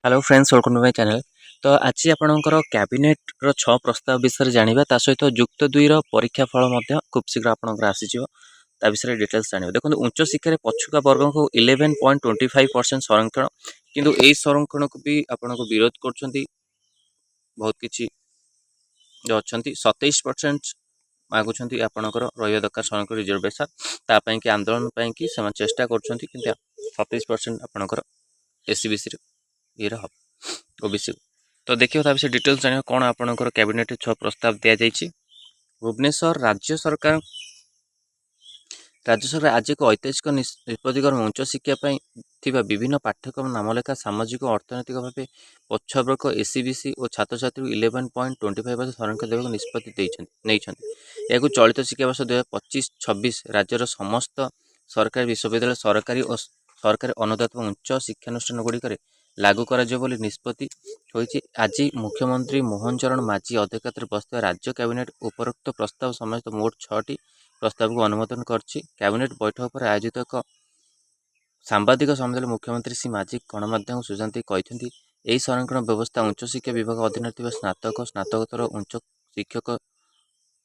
Hello friends, welcome to my channel. ତ ଆଜି ଆପଣଙ୍କର କ୍ୟାବିନେଟ୍ର ଛଅ ପ୍ରସ୍ତାବ ବିଷୟରେ ଜାଣିବା। ତା ସହିତ ଯୁକ୍ତ ଦୁଇର ପରୀକ୍ଷା ଫଳ ମଧ୍ୟ ଖୁବ୍ ଶୀଘ୍ର ଆପଣଙ୍କର ଆସିଯିବ, ତା ବିଷୟରେ ଡିଟେଲ୍ସ ଜାଣିବା। ଦେଖନ୍ତୁ, ଉଚ୍ଚଶିକ୍ଷାରେ ପଛୁଆ ବର୍ଗଙ୍କୁ 11.25% ସଂରକ୍ଷଣ। କିନ୍ତୁ ଏଇ ସଂରକ୍ଷଣକୁ ବି ଆପଣଙ୍କୁ ବିରୋଧ କରୁଛନ୍ତି ବହୁତ କିଛି ଯେଉଁ ଅଛନ୍ତି। 27% ମାଗୁଛନ୍ତି, ଆପଣଙ୍କର ରହିବା ଦରକାର ସଂରକ୍ଷଣ ରିଜର୍ଭେସନ୍। ତା ପାଇଁକି ଆନ୍ଦୋଳନ ପାଇଁକି ସେମାନେ ଚେଷ୍ଟା କରୁଛନ୍ତି। କିନ୍ତୁ 27% ଆପଣଙ୍କର ଏସ୍ଇବିସିରେ ଇଏରେ ହେବ, ଓବିସି। ତ ଦେଖିବ, ତା ବିଷୟରେ ଡିଟେଲ୍ସ ଜାଣିବା, କ'ଣ ଆପଣଙ୍କର କ୍ୟାବିନେଟ୍ରେ ଛଅ ପ୍ରସ୍ତାବ ଦିଆଯାଇଛି। ଭୁବନେଶ୍ୱର, ରାଜ୍ୟ ସରକାର ଆଜି ଏକ ଐତିହାସିକ ନିଷ୍ପତ୍ତି କ୍ରମେ ଉଚ୍ଚଶିକ୍ଷା ପାଇଁ ଥିବା ବିଭିନ୍ନ ପାଠ୍ୟକ୍ରମ ନାମଲେଖା ସାମାଜିକ ଅର୍ଥନୈତିକ ଭାବେ ପଛୁଆ ବର୍ଗ, ଏସ୍ଇବିସି ଓ ଛାତ୍ରଛାତ୍ରୀଙ୍କୁ 11.25% ସଂରକ୍ଷଣ ଦେବାକୁ ନିଷ୍ପତ୍ତି ନେଇଛନ୍ତି। ଏହାକୁ ଚଳିତ ଶିକ୍ଷାବର୍ଷ 2025-26 ରାଜ୍ୟର ସମସ୍ତ ସରକାରୀ ବିଶ୍ୱବିଦ୍ୟାଳୟ, ସରକାରୀ ଓ ସରକାରୀ ଅନୁଦାନ ଉଚ୍ଚ ଶିକ୍ଷାନୁଷ୍ଠାନ ଗୁଡ଼ିକରେ ଲାଗୁ କରାଯିବ ବୋଲି ନିଷ୍ପତ୍ତି ହୋଇଛି। ଆଜି ମୁଖ୍ୟମନ୍ତ୍ରୀ ମୋହନ ଚରଣ ମାଝୀ ଅଧ୍ୟକ୍ଷତାରେ ବସିଥିବା ରାଜ୍ୟ କ୍ୟାବିନେଟ୍ ଉପରୋକ୍ତ ପ୍ରସ୍ତାବ ସମେତ ମୋଟ ଛଅଟି ପ୍ରସ୍ତାବକୁ ଅନୁମୋଦନ କରିଛି। କ୍ୟାବିନେଟ୍ ବୈଠକ ପରେ ଆୟୋଜିତ ଏକ ସାମ୍ବାଦିକ ସମ୍ମିଳନୀରେ ମୁଖ୍ୟମନ୍ତ୍ରୀ ଶ୍ରୀ ମାଝୀ ଗଣମାଧ୍ୟମକୁ ସୂଚନା ଦେଇ କହିଛନ୍ତି, ଏହି ସଂରକ୍ଷଣ ବ୍ୟବସ୍ଥା ଉଚ୍ଚଶିକ୍ଷା ବିଭାଗ ଅଧୀନରେ ଥିବା ସ୍ନାତକ, ସ୍ନାତକୋତ୍ତର, ଉଚ୍ଚ ଶିକ୍ଷକ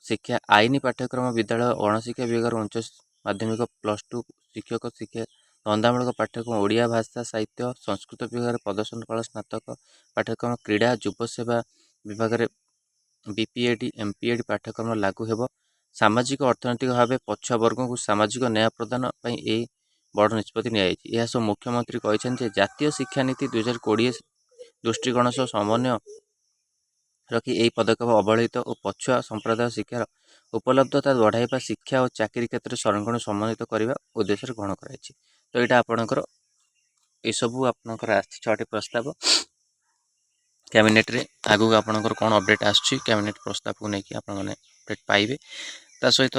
ଶିକ୍ଷା, ଆଇନ ପାଠ୍ୟକ୍ରମ, ବିଦ୍ୟାଳୟ ଗଣଶିକ୍ଷା ବିଭାଗର ଉଚ୍ଚ ମାଧ୍ୟମିକ, +2, ଶିକ୍ଷକ ଶିକ୍ଷା, ଧନ୍ଦାମୂଳକ ପାଠ୍ୟକ୍ରମ, ଓଡ଼ିଆ ଭାଷା ସାହିତ୍ୟ, ସଂସ୍କୃତ ବିଭାଗରେ ପ୍ରଦର୍ଶନ କଳା ସ୍ନାତକ ପାଠ୍ୟକ୍ରମ, କ୍ରୀଡ଼ା ଯୁବ ସେବା ବିଭାଗରେ ବିପିଏଡ୍, ଏମ୍ପିଏଡ୍ ପାଠ୍ୟକ୍ରମ ଲାଗୁ ହେବ। ସାମାଜିକ ଅର୍ଥନୈତିକ ଭାବେ ପଛୁଆ ବର୍ଗଙ୍କୁ ସାମାଜିକ ନ୍ୟାୟ ପ୍ରଦାନ ପାଇଁ ଏହି ବଡ଼ ନିଷ୍ପତ୍ତି ନିଆଯାଇଛି। ଏହା ସହ ମୁଖ୍ୟମନ୍ତ୍ରୀ କହିଛନ୍ତି ଯେ ଜାତୀୟ ଶିକ୍ଷାନୀତି 2020 ଦୃଷ୍ଟିକୋଣ ସହ ସମନ୍ୱୟ ରଖି ଏହି ପଦକ୍ଷେପ ଅବହେଳିତ ଓ ପଛୁଆ ସମ୍ପ୍ରଦାୟ ଶିକ୍ଷାର ଉପଲବ୍ଧତା ବଢ଼ାଇବା, ଶିକ୍ଷା ଓ ଚାକିରି କ୍ଷେତ୍ରରେ ସଂରକ୍ଷଣ ସମନ୍ୱିତ କରିବା ଉଦ୍ଦେଶ୍ୟରେ ଗ୍ରହଣ କରାଯାଇଛି। ତ ଏଇଟା ଆପଣଙ୍କର ଏସବୁ ଆପଣଙ୍କର ଆସିଛି ଛଅଟି ପ୍ରସ୍ତାବ କ୍ୟାବିନେଟ୍ରେ। ଆଗକୁ ଆପଣଙ୍କର କ'ଣ ଅପଡ଼େଟ୍ ଆସୁଛି କ୍ୟାବିନେଟ୍ ପ୍ରସ୍ତାବକୁ ନେଇକି, ଆପଣମାନେ ଅପଡ଼େଟ୍ ପାଇବେ। ତା ସହିତ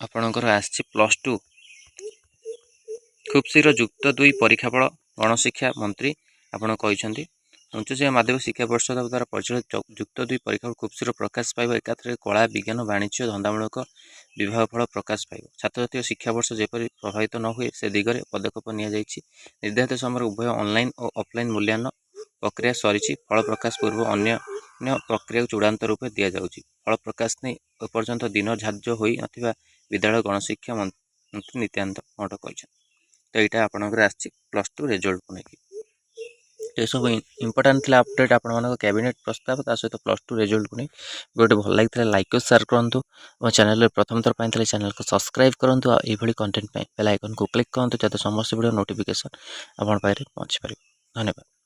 ଆପଣଙ୍କର ଆସିଛି +2, ଖୁବ୍ ଶୀଘ୍ର ଯୁକ୍ତ ଦୁଇ ପରୀକ୍ଷା ଫଳ, ଗଣଶିକ୍ଷା ମନ୍ତ୍ରୀ ଆପଣ କହିଛନ୍ତି। ଉଚ୍ଚଶିକ୍ଷା ମାଧ୍ୟମିକ ଶିକ୍ଷା ପରିଷଦ ଦ୍ୱାରା ପରିଚାଳିତ ଯୁକ୍ତ ଦୁଇ ପରୀକ୍ଷା ଖୁବ୍ ଶୀଘ୍ର ପ୍ରକାଶ ପାଇବ। ଏକାଥରେ କଳା, ବିଜ୍ଞାନ, ବାଣିଜ୍ୟ, ଧନ୍ଦାମୂଳକ ବିଭାଗ ଫଳ ପ୍ରକାଶ ପାଇବ। ଛାତ୍ରଛାତ୍ରୀଙ୍କ ଶିକ୍ଷାବର୍ଷ ଯେପରି ପ୍ରଭାବିତ ନ ହୁଏ, ସେ ଦିଗରେ ପଦକ୍ଷେପ ନିଆଯାଇଛି। ନିର୍ଦ୍ଧାରିତ ସମୟରେ ଉଭୟ ଅନଲାଇନ୍ ଓ ଅଫଲାଇନ୍ ମୂଲ୍ୟାୟନ ପ୍ରକ୍ରିୟା ସରିଛି। ଫଳ ପ୍ରକାଶ ପୂର୍ବ ଅନ୍ୟାନ୍ୟ ପ୍ରକ୍ରିୟାକୁ ଚୂଡ଼ାନ୍ତ ରୂପେ ଦିଆଯାଉଛି। ଫଳ ପ୍ରକାଶ ନେଇ ଏପର୍ଯ୍ୟନ୍ତ ଦିନ ଧାର୍ଯ୍ୟ ହୋଇନଥିବା ବିଦ୍ୟାଳୟ ଗଣଶିକ୍ଷା ମନ୍ତ୍ରୀ ନିତ୍ୟାନନ୍ଦ ଗୌଡ଼ କହିଛନ୍ତି। ତ ଏଇଟା ଆପଣଙ୍କର ଆସିଛି +2 ରେଜଲ୍ଟକୁ ନେଇକି। ଏସବୁ ଇମ୍ପୋର୍ଟାଣ୍ଟ ଥିଲା ଅପଡ଼େଟ୍ ଆପଣମାନଙ୍କ କ୍ୟାବିନେଟ୍ ପ୍ରସ୍ତାବ, ତା ସହିତ +2 ରେଜଲ୍ଟକୁ ନେଇ। ଭିଡ଼ିଓଟି ଭଲ ଲାଗିଥିଲେ ଲାଇକ୍ ଓ ସେୟାର କରନ୍ତୁ ଏବଂ ଚ୍ୟାନେଲରେ ପ୍ରଥମ ଥର ପାଇଁ ଥିଲେ ଚ୍ୟାନେଲକୁ ସବସ୍କ୍ରାଇବ୍ କରନ୍ତୁ। ଆଉ ଏଇଭଳି କଣ୍ଟେଣ୍ଟ ପାଇଁ ବେଲ୍ ଆଇକନ୍କୁ କ୍ଲିକ୍ କରନ୍ତୁ, ଯାতে ସମସ୍ତ ଭିଡ଼ିଓ ନୋଟିଫିକେସନ୍ ଆପଣଙ୍କ ପାଖରେ ପହଞ୍ଚିପାରିବ। ଧନ୍ୟବାଦ।